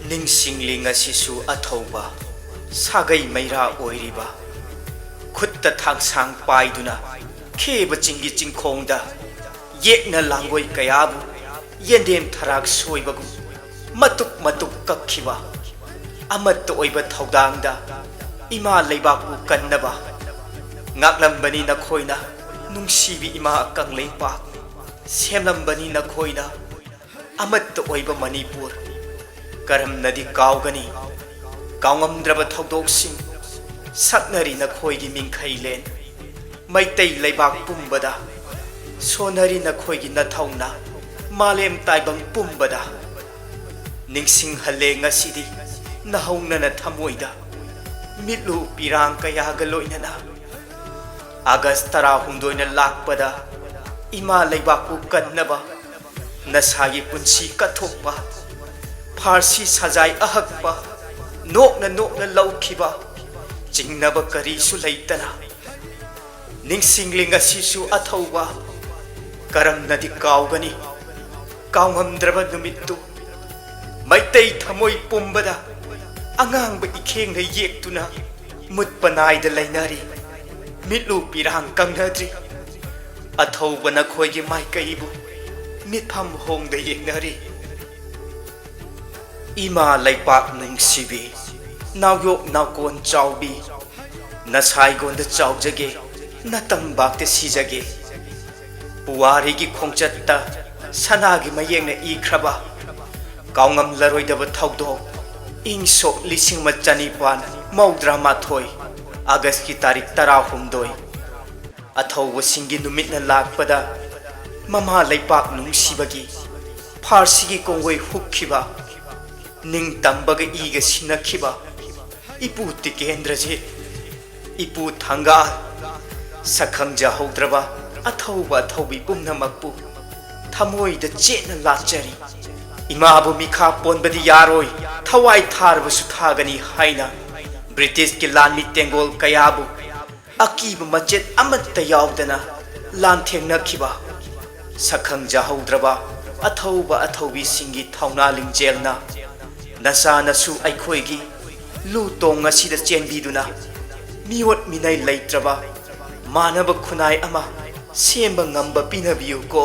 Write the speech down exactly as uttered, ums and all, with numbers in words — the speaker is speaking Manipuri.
ꯅꯤꯡꯁꯤꯡꯂꯤ ꯉꯁꯤꯁꯨ ꯑꯊꯧꯕ, ꯁꯥꯒꯩ ꯃꯩꯔꯥ ꯑꯣꯏꯔꯤꯕ, ꯈꯨꯠꯇ ꯊꯥꯡꯁꯥꯡ ꯄꯥꯏꯗꯨꯅ ꯈꯦꯕ ꯆꯤꯡꯒꯤ ꯆꯤꯡꯈꯣꯡꯗ ꯌꯦꯛꯅ ꯂꯥꯡꯒꯣꯏ ꯀꯌꯥꯕꯨ ꯌꯦꯟꯗꯦꯝ ꯊꯔꯥꯛ ꯁꯣꯏꯕꯒꯨꯝ ꯃꯇꯨꯛ ꯃꯇꯨꯛ ꯀꯛꯈꯤꯕ ꯑꯃꯠꯇ ꯑꯣꯏꯕ ꯊꯧꯗꯥꯡꯗ ꯏꯃꯥ ꯂꯩꯕꯥꯛꯄꯨ ꯀꯟꯅꯕ ꯉꯥꯛꯂꯝꯕꯅꯤ ꯅꯈꯣꯏꯅ, ꯅꯨꯡꯁꯤꯕꯤ ꯏꯃꯥ ꯀꯪꯂꯩꯄꯥꯛ꯫ ꯁꯦꯝꯂꯝꯕꯅꯤ ꯅꯈꯣꯏꯅ ꯑꯃꯠꯇ ꯑꯣꯏꯕ ꯃꯅꯤꯄꯨꯔ꯫ ꯀꯔꯝꯅꯗꯤ ꯀꯥꯎꯒꯅꯤ ꯀꯥꯎꯉꯝꯗ꯭ꯔꯕ ꯊꯧꯗꯣꯛꯁꯤꯡ? ꯁꯛꯅꯔꯤ ꯅꯈꯣꯏꯒꯤ ꯃꯤꯡꯈꯩꯂꯦꯟ ꯃꯩꯇꯩ ꯂꯩꯕꯥꯛ ꯄꯨꯝꯕꯗ, ꯁꯣꯟꯅꯔꯤ ꯅꯈꯣꯏꯒꯤ ꯅꯊꯧꯅ ꯃꯥꯂꯦꯝ ꯇꯥꯏꯕꯪ ꯄꯨꯝꯕꯗ꯫ ꯅꯤꯡꯁꯤꯡꯍꯜꯂꯦ ꯉꯁꯤꯗꯤ ꯅꯍꯧꯅꯅ ꯊꯃꯣꯏꯗ ꯃꯤꯠꯂꯨ ꯄꯤꯔꯥꯡ ꯀꯌꯥꯒ ꯂꯣꯏꯅꯅ꯫ ꯑꯥꯒꯁ ꯇꯔꯥꯍꯨꯝꯗꯣꯏꯅ ꯂꯥꯛꯄꯗ ꯏꯃꯥ ꯂꯩꯕꯥꯛꯄꯨ ꯀꯟꯅꯕ ꯅꯁꯥꯒꯤ ꯄꯨꯟꯁꯤ ꯀꯠꯊꯣꯛꯄ, ꯐꯥꯔꯁꯤ ꯁꯖꯥꯏ ꯑꯍꯛꯄ ꯅꯣꯛꯅ ꯅꯣꯛꯅ ꯂꯧꯈꯤꯕ, ꯆꯤꯡꯅꯕ ꯀꯔꯤꯁꯨ ꯂꯩꯇꯅ꯫ ꯅꯤꯡꯁꯤꯡꯂꯤ ꯉꯁꯤꯁꯨ ꯑꯊꯧꯕ, ꯀꯔꯝꯅꯗꯤ ꯀꯥꯎꯒꯅꯤ ꯀꯥꯎꯉꯝꯗ꯭ꯔꯕ ꯅꯨꯃꯤꯠꯇꯨ? ꯃꯩꯇꯩ ꯊꯃꯣꯏ ꯄꯨꯝꯕꯗ ꯑꯉꯥꯡꯕ ꯏꯈꯦꯡꯅ ꯌꯦꯛꯇꯨꯅ ꯃꯨꯠꯄ ꯅꯥꯏꯗ ꯂꯩꯅꯔꯤ꯫ ꯃꯤꯠꯂꯨ ꯄꯤꯔꯥꯡ ꯀꯪꯅꯗ꯭ꯔꯤ꯫ ꯑꯊꯧꯕ ꯅꯈꯣꯏꯒꯤ ꯃꯥꯏꯀꯩꯕꯨ ꯃꯤꯠꯐꯝ ꯍꯣꯡꯗ ꯌꯦꯡꯅꯔꯤ꯫ ꯏꯃꯥ ꯂꯩꯄꯥꯛ ꯅꯨꯡꯁꯤꯕꯤ, ꯅꯥꯎꯌꯣꯛ ꯅꯥꯎꯀꯣꯟ ꯆꯥꯎꯕꯤ, ꯅꯁꯥꯏꯒꯣꯟꯗ ꯆꯥꯎꯖꯒꯦ, ꯅꯇꯝꯕꯥꯛꯇ ꯁꯤꯖꯒꯦ꯫ ꯄꯨꯋꯥꯔꯤꯒꯤ ꯈꯣꯡꯆꯠꯇ ꯁꯅꯥꯒꯤ ꯃꯌꯦꯛꯅ ꯏꯈ꯭ꯔꯕ ꯀꯥꯎꯉꯝꯂꯔꯣꯏꯗꯕ ꯊꯧꯗꯣꯛ, ꯏꯪ ꯁꯣꯛ ꯂꯤꯁꯤꯡ ꯑꯃ ꯆꯅꯤꯄꯥꯟ ꯃꯧꯗ꯭ꯔꯥ ꯃꯥꯊꯣꯏ, ꯑꯥꯒꯁꯀꯤ ꯇꯥꯔꯤꯛ ꯇꯔꯥꯍꯨꯝꯗꯣꯏ꯫ ꯑꯊꯧꯕꯁꯤꯡꯒꯤ ꯅꯨꯃꯤꯠꯅ ꯂꯥꯛꯄꯗ ꯃꯃꯥ ꯂꯩꯄꯥꯛ ꯅꯨꯡꯁꯤꯕꯒꯤ ꯐꯥꯔꯁꯤꯒꯤ ꯀꯣꯡꯒꯣꯏ ꯍꯨꯛꯈꯤꯕ, ꯅꯤꯡꯇꯝꯕꯒ ꯏꯒ ꯁꯤꯟꯅꯈꯤꯕ ꯏꯄꯨ ꯇꯤꯀꯦꯟꯗ꯭ꯔꯖꯤꯠ, ꯏꯄꯨ ꯊꯪꯒꯥꯜ, ꯁꯛꯈꯪꯖꯍꯧꯗ꯭ꯔꯕ ꯑꯊꯧꯕ ꯑꯊꯧꯕꯤ ꯄꯨꯝꯅꯃꯛꯄꯨ ꯊꯃꯣꯏꯗ ꯆꯦꯠꯅ ꯂꯥꯠꯆꯔꯤ꯫ ꯏꯃꯥꯕꯨ ꯃꯤꯈꯥ ꯄꯣꯟꯕꯗꯤ ꯌꯥꯔꯣꯏ, ꯊꯋꯥꯏ ꯊꯥꯔꯕꯁꯨ ꯊꯥꯒꯅꯤ ꯍꯥꯏꯅ ꯕ꯭ꯔꯤꯇꯤꯁꯀꯤ ꯂꯥꯟꯃꯤ ꯇꯦꯡꯒꯣꯜ ꯀꯌꯥꯕꯨ ꯑꯀꯤꯕ ꯃꯆꯦꯠ ꯑꯃꯠꯇ ꯌꯥꯎꯗꯅ ꯂꯥꯟꯊꯦꯡꯅꯈꯤꯕ ꯁꯛꯈꯪꯖꯍꯧꯗ꯭ꯔꯕ ꯑꯊꯧꯕ ꯑꯊꯧꯕꯤꯁꯤꯡꯒꯤ ꯊꯧꯅꯥ ꯂꯤꯡꯖꯦꯜꯅ ꯅꯆꯥꯅꯁꯨ ꯑꯩꯈꯣꯏꯒꯤ ꯂꯨ ꯇꯣꯡ ꯑꯁꯤꯗ ꯆꯦꯟꯕꯤꯗꯨꯅ ꯃꯤꯑꯣꯠ ꯃꯤꯅꯩ ꯂꯩꯇ꯭ꯔꯕ ꯃꯥꯟꯅꯕ ꯈꯨꯟꯅꯥꯏ ꯑꯃ ꯁꯦꯝꯕ ꯉꯝꯕ ꯄꯤꯅꯕꯤꯌꯨꯀꯣ꯫